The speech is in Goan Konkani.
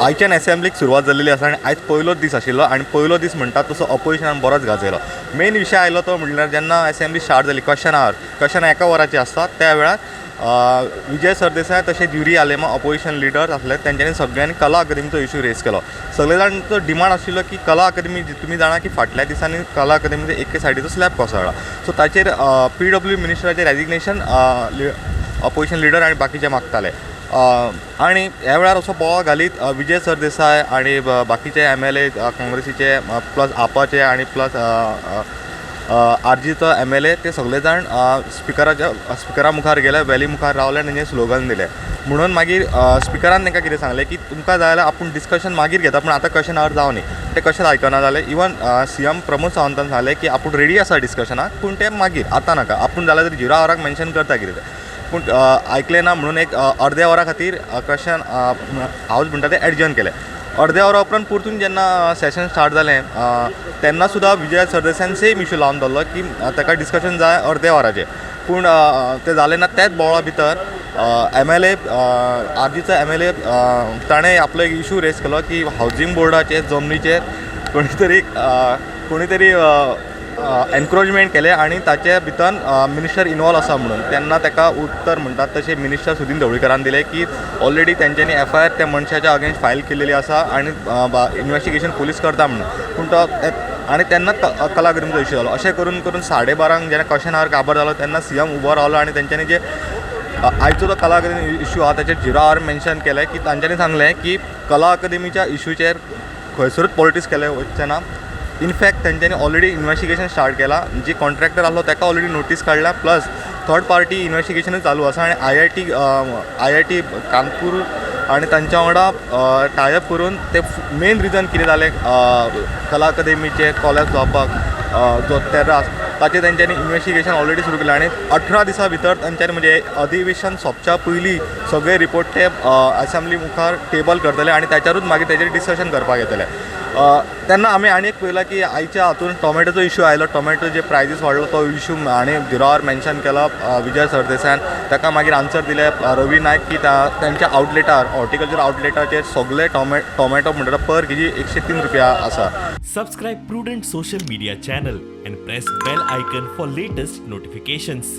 आयच्यान एसेंब्लीक सुरवात जाल्लेली आसा आनी आयज पयलोच दीस आशिल्लो आनी पयलो दीस म्हणटा तसो अपोजिशनान बरोच गाजयलो. मेन विशय आयलो तो म्हणल्यार जेन्ना एसेंब्ली स्टार्ट जाली, क्वेश्चन our, question एका वराचें आसता, त्या वेळार विजय सरदेसाय तशेंच युरी आलेमांव अपोजिशन लिडर आसले, तेंच्यांनी सगळ्यांनी कला अकादमीचो इशू रेज केलो. सगळे जाणांचो डिमांड आशिल्लो की कला अकादमी, तुमी जाणा की फाटल्या दिसांनी कला अकादमीचो एके सायडीचो स्लॅब कोसळ्ळा, सो ताचेर पीडब्ल्यू मिनिस्टराचें रेजिग्नेशन अपोजिशन लिडर आनी बाकीचे मागताले. आनी ह्या वेळार असो बोवाळ घालीत विजय सरदेसाय आनी बाकीचे एमएलए काँग्रेसीचे, प्लस आपाचे आनी प्लस आरजीचो एमएलए, ते सगळे जाण स्पिकराच्या स्पिकरा मुखार गेले, वेली मुखार रावले आनी तेंचे स्लोगन दिले. म्हणून मागीर स्पिकरान तांकां कितें सांगलें की तुमकां जाय जाल्यार आपूण डिस्कशन मागीर घेता, पूण आतां क्वेश्चन our जावं न्ही. ते कशेंच आयकना जाले. इवन सीएम प्रमोद सावंतान सांगलें की आपूण रेडी आसा डिस्कशनाक, पूण तें मागीर, आतां नाका. आपूण जाल्यार तरी झिरो आवराक मेन्शन करता कितें तें, पूण आयकलें ना. म्हणून एक अर्द्या वरा खातीर क्वेश्चन हावज म्हणटा तें एडजर्न केलें. अर्द्या वरा उपरांत परतून जेन्ना सेशन स्टार्ट जालें, तेन्ना सुद्दां विजय सरदेसायान सेम इशू लावन दवरलो की ताका डिस्कशन जाय अर्द्या वराचें, पूण तें जालें ना. त्याच बोवाळा भितर एमएलए, आरजीचो एमएलए, ताणें आपलो एक इशू रेज केलो की हावजींग बोर्डाचे जमनीचेर कोणी तरी एनक्रोचमेंट केलें आनी ताचे भितर मिनिस्टर इनवॉल्व आसा म्हणून. तेन्ना ताका उत्तर म्हणटात तशें मिनिस्टर सुदीन ढवळीकरान दिलें की ऑलरेडी तेंच्यांनी एफआयआर त्या मनशाच्या अगेन्स्ट फायल केलेली आसा आनी इनवेस्टिगेशन पुलीस करता म्हणून. पूण तो आनी तेन्नाच कला अकादमीचो इशू जालो. अशें करून करून 12:30 जेन्ना क्वेश्चन our काबार जालो, तेन्ना सीएम उबो रावलो आनी तेंच्यांनी जे आयचो जो कला अकादमी इशू आहा ताचेर झिरो our mention केलें की तांच्यांनी सांगलें की कला अकादमीच्या इशूचेर खंयसरूच पॉलिटिक्स केलें वचचें ना. इनफॅक्ट तेंच्यांनी ऑलरेडी इनवेस्टिगेशन स्टार्ट केलां, जी कॉन्ट्रॅक्टर आसलो ताका ऑलरेडी नोटीस काडल्या, प्लस थर्ड पार्टी इनवेस्टिगेशनूय चालू आसा आनी आयआयटी कानपूर आनी तांच्या वांगडा टायअप करून ते मेन रिजन कितें जालें कला अकादमीचे कॉलॅप्स जावपाक, जो तेर्रास, ताचें तेंच्यांनी इनवेस्टिगेशन ऑलरेडी सुरू केलें आनी 18 दिसां भितर तांच्यांनी, म्हणजे अधिवेशन सोंपच्या पयलीं सगळे रिपोर्ट ते असेंब्ली मुखार टेबल करतले आनी ताच्यारूच मागीर तेजेर डिस्कशन करपाक येतलें. तेन्ना आमी आनी एक पळयलां की आयच्या हातून टोमॅटोचो इशू आयलो. टोमॅटो जे प्रायजीस वाडलो तो इशू आनी झिरो our mention केलो विजय सरदेसायान. ताका मागीर आन्सर दिले रवी नायक की तेंच्या आउटलेटार, हॉर्टिकल्चर आउटलेटाचेर सगळे टोमॅटो म्हणटा पर केजी 103 रुपया आसा. Subscribe Prudent Social Media channel and press bell icon for latest notifications.